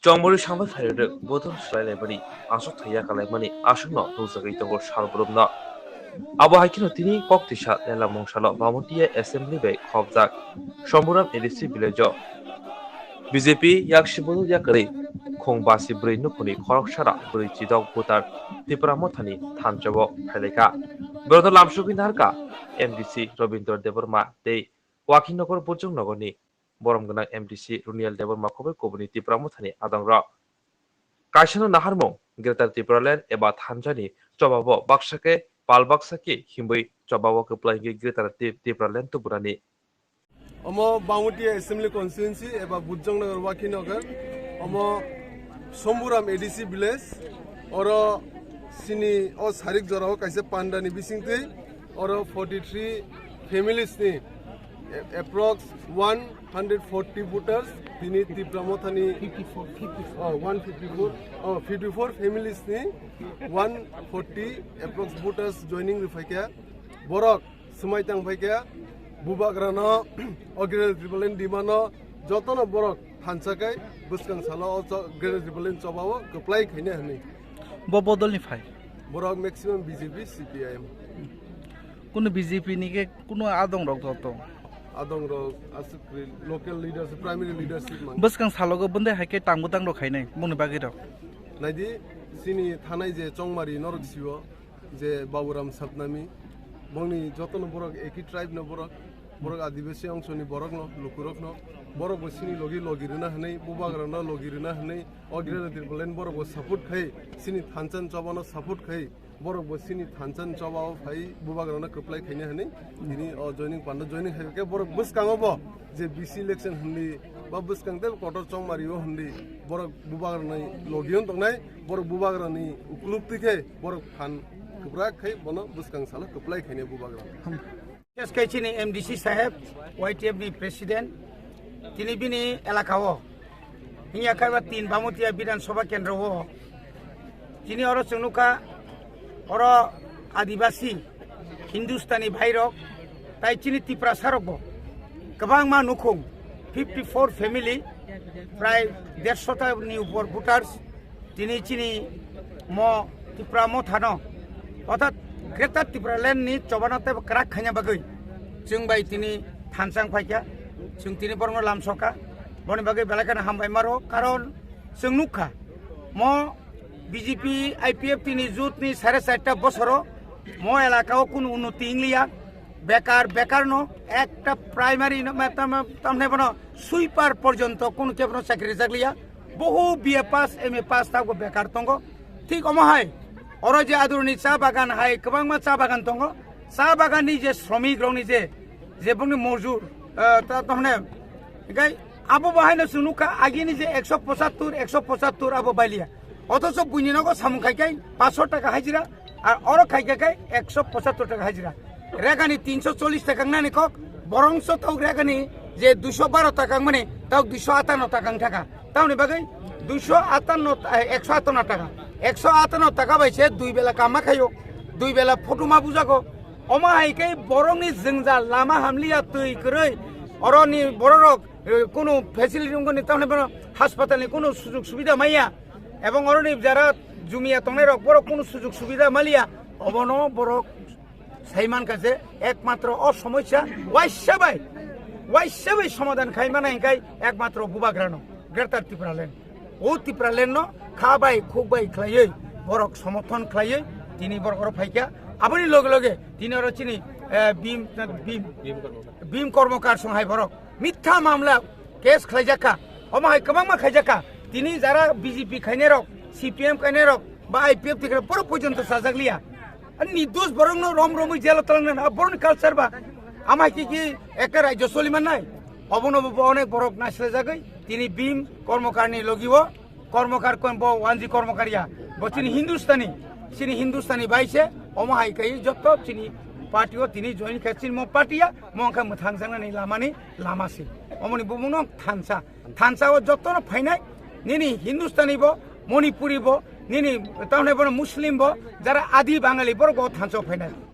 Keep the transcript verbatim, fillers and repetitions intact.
Chongmori sambai phairwrwk bodol swlailaimani aswk thaiya kalaimani aswkno nukjagwi tongo salbrumno. Abo hai kheno tini kok tisa lela mungsalo Bhamotiya Assembly bai khopjak Somburam A D C village o B J P yaksi bodol yakarwi khong basi bwrwi nukhungni khoroksara bwrwi chidok voter Tipra Mothani thansa o phailaikha. Borokno lamsogwi naharkha M D C Robindra Debbarma tei Wakhinogor Bujong Nogorni borom gwnang M D C Runiel Debbarma khobwi kubuni Tipra Mothani adongrok. Kaisano naharmung Greater Tipraland eba thansani chobabo baksa khe pal baksa khe himwi chobabo kwplai wngwi Greater Ti-, Tipraland tubugrani. Omo Bangutiya Assembly Constituency eba Bujongnagar Wakhinagar, omo Somburam A D C village, oro sini o sarik jorao kaisa pandani bisingtwi oro forty three families ni a-, approx one hundred forty voters tini Tipra Mothani fifty-four, fifty-four. Oh, one fifty-four, oh, fifty-four families ni one forty approx voters joining rwphaikha. Borok swmai tang phaikha, bubagrano o Greater Tipraland dimano jotono borok thansa khai bwskang salo o cho-, Greater Tipraland chobao kwplai khaina hwnwi. Bo bodolni phai? Borok maximum B J P, C P I M. Kuno B J P ni khe kuno adong rok joto? Adong rok aswk kwrwi local leadership, primary leadership man. Bwskang salogo bwndai hai khe tang bwtang rok khainai mungni bagwi rok? Naidi, chini thanai je Chongmari norok sio, je Baburam Satnami, bongni jotono borok eki tribe no borok, borok Adibasi ongsoni borok no, lukurok no, borok bo chini logi logi rwna hwnwi, bubagra no logi rwna hwnwi, o Greater Tipraland borok bo support khai, chini thansa chobano support khai, borok bo chini thansa chobao phai bubagra no kwplai khaina hwnwi, tini o joining panda joining khai khe borok bwskango bo je B C election hwnwi ba bwskang tei kotor Chongmari o hwnwi borok bubagra ni logi on tongnai, borok bubagra ni ukuluk twi khe borok phan kwbrak khai bono bwskang salo kwplai khaina bubagra. Yes, khe chini M D C saheb, Y T F ni president, tini bini elaka o, hinya khe ba tin Bhamotiya Bidhan Sabha kendro o, tini oro chwng nukha, oro Adibasi, Hindustani bhai rok, tai chini Tiprasa rok bo kwbangma nukhung, fifty four family, prai dershota ni upor voters, tini chini mo Tipra Mothano, orthat Greater Tipraland ni chobano tei kwrak khaina bagwi chwng bai tini thansang phaikha, chwng tini borokno lamsokha, boni bagwi belai kheno hambai maro, karon chwng nukha mo B J P I P F T ni jut ni sare charta bosoro mo elaka o kunu unnoti wngliya, bekar, bekar no ekta primary no, ma-, tam-, tamne bono sweeper porjonto kunu kebono chakri rijak liya. Bohu B A pass, M A pass tabuk bekar tongo. Thik omo hai, oro je adurni cha bagan hai, kwbangma cha bagan tongo. Cha bagan ni je sromik rok ni je, je bongni mojur, eh, ta, tamne, hinkhe abo bo haino chwng nukha, agini je ekso pochattor, ekso pochattor abo bailiya. Othocho buini nogo samung khai khai paanch sho taka hajira, ar oro khai khai khai ekso pochattor taka hajira. Regani tinsho chollish taka wngnani kok, borongso tok regani je duisho baro taka wngmani, tok duisho atanno taka wngthaka. Tamoni bagwi duisho atanno, eh, ekso atanno taka. Ekso atanno taka bai se dui bela kamma khaio, dui bela photo ma bujago. Omo hai khe borokni jwngjal lama hamliya twi kwrwi, oroni bororok, eh, kunu facility wngkoni, tamoni bono haspatalni kunu sujug subida maya, ebong oroni jara jumiya tongnairok borok kunu sujug subida maliya, obono borok sai mankha je ekmatro o somosya waisa bai, waisa bai somadhan khai mano hinkhe ekmatro bubagrano, Greater Tipraland. O Tipraland no kha bai khuk bai khlaiwi borok somorthon khlaiwi tini borok oro phaikha. Aboni loge loge tini oro chini, eh, Bhim, Bhim, Bhim Kormokar song hai borok mitha mamla case khlaijakha. Omo hai kwbangma khaijakha. Tini jara B J P khainairok, C P M khainairok, ba I P F T khainai borok porjonto chajakliya. Ani nirdosh borokno rom romwi jelo twlangnani, a borokni culture ba. Ama hai khe khe ekta rajyo solimannai. Obono bo onek borok naisle jagwi. Tini Bhim Kormokarni logio Kormokar kon bo Wanji Kormokar ya. Bo chini Hindustani. Chini Hindustani bai se omo hai khe jotto chini party o tini join khe chini mo party ya. Mo wngkha mwthang jangnani lamani lama se. Omoni bumungno thansa. Thansa o jottono phainai, nini Hindustani bo, Manipuri bo, nini tamni bono Muslim bo, jara Adi Bangali borok bo thansa o phainai.